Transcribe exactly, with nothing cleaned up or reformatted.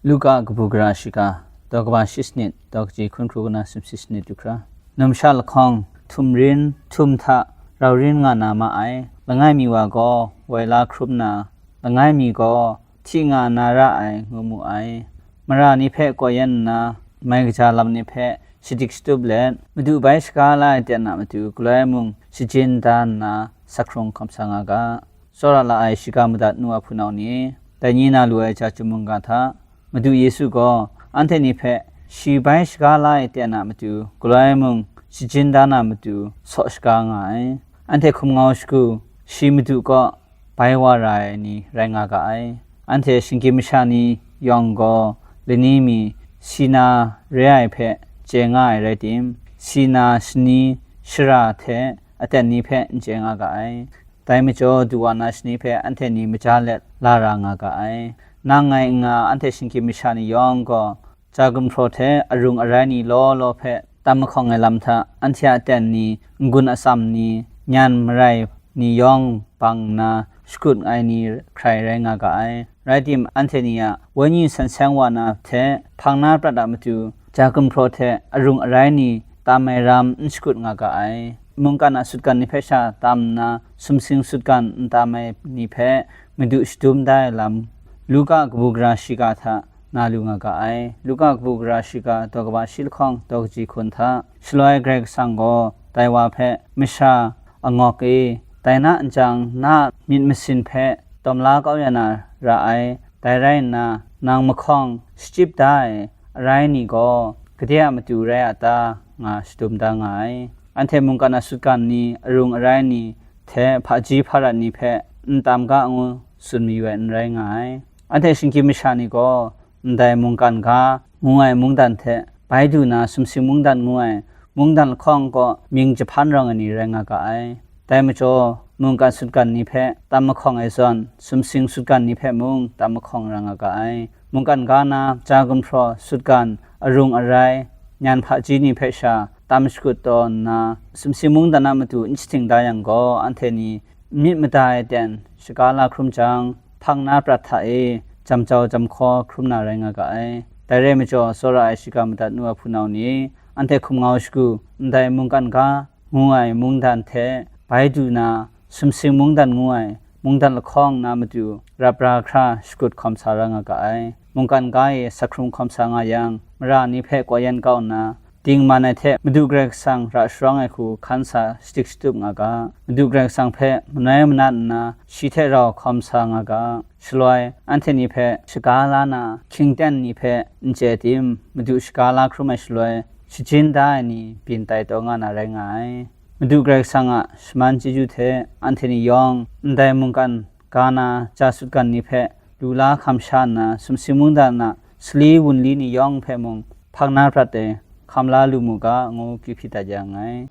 Luka kabu gara shiga, daw kaba shi sanit, daw kaji hkun hkru kau na sumshi sanit du hkra. Numsha lahkawng, htum rin, htum hta, rau rin nga na ma ai, langai mi wa gaw woi la hkrum na, langai mi gaw hti nga na ra ai, ngu mu ai. Mara ni hpe kaw yan nna, mai kaja lam ni hpe shadik shatup let, Madu bai shaga la ai ten a matu galoi mung shajin da nna, sak hkrung hkawm sa nga ga. Tsawra la ai shiga madat nu a hpunau ni, dai ni na lu ai ja chyum mungga hta, Madu Yesu gaw anhte ni hpe shi bai shaga la ai ten a matu galoi mung shajin da na matu saw shaga nga ai. Anhte hkum ngau shagu, shi Madu kaw bai wa ra ai ni rai nga ga ai. Anhte shinggyim masha ni yawng gaw lani mi si na re ai hpe chye nga ai rai tim, si na shani shara hte aten ni hpe n chye nga ga ai. Dai majaw, du wa na shani hpe anhte ni maja let la ra nga ga ai. Nang ngai n nga, anhte shinggyim masha ni yawng gaw, ja gumhpraw hte arung arai ni law law hpe tam mahkawng ai lam hta, anhte a aten ni, n-gun atsam ni, nyan marai ni yawng bang nna shakut ai ni hkrai rai nga ga ai. Rai tim, anhte ni a wenyi san seng wa na hte hpang na prat a matu, ja gumhpraw hte arung arai ni tam ai ram n shakut nga ga ai. Mungkan a sutgan ni hpe sha tam nna, sumsing sutgan n tam ai ni hpe Madu shadum da ai lam, Luka kabu gara shiga hta na lu nga ga ai. Luka kabu gara shiga, daw kaba shi lahkawng, daw kaji hkun hta. Shaloi Karai Kasang gaw dai wa hpe, Masha angawk e, dai na nchyang na a myit masin hpe tawm la kau ya na ra ai, dai rai nna, nang mahkawng shachyip da ai arai ni gaw, gade a matu rai a ta, nga shadum da nga ai. Anhte mungkan a sutgan ni, arung arai ni hte hpaji hparat ni hpe n tam ga ngu tsun mayu ai n rai nga ai. Anhte shinggyim masha ni gaw ndai mungkan ga ngu ai mungdan hte bai du na sumsing mungdan ngu ai mungdan lahkawng kaw mying jahpan rawng ai ni rai nga ga ai. Dai majaw, mungkan sutgan ni hpe tam mahkawng ai zawn, sumsing sutgan ni hpe mung tam mahkawng ra nga ga ai. Mungkan ga na, ja gumhpraw, sutgan, arung arai, nyan hpaji ni hpe sha tam shakut taw nna, sumsing mungdan a matu n shading da yang gaw, anhte ni n myit mada ai ten shaga la hkrum jang, hpang na prat hta e jamjau jamhkaw hkrum na rai nga ga ai. Dai rai majaw, tsawra ai shiga madat nu a hpunau ni, anhte hkum ngau shagu, ndai mungkan ga ngu ai mungdan hte bai du na, sumsing mungdan ngu ai mungdan lahkawng na matu rap ra hkra shakut hkawm sa ra nga ga ai. Mungkan ga e sak hkrung hkawm sa nga yang, mara ni hpe kaw yan kau nna, dingman ai hte Madu Karai Kasang ra sharawng ai hku hkan sa shadik shatup nga ga. Madu Karai Kasang hpe manoi manat nna, shi hte rau hkawm sa nga ga. Shaloi, anhte ni hpe shaga la na, hkying ten ni hpe n chye tim, Madu shaga la hkrum ai shaloi, shajin da ai ni byin tai taw nga na rai nga ai. Madu Karai Kasang a shaman chyeju hte anhte ni yawng ndai mungkan ga na ja sutgan ni hpe lu la hkam sha nna, sumsing mungdan a sali wunli ni yawng hpe mung hpang na prat e hkam la lu mu ga, ngu kyu hpyi dat ya nngai.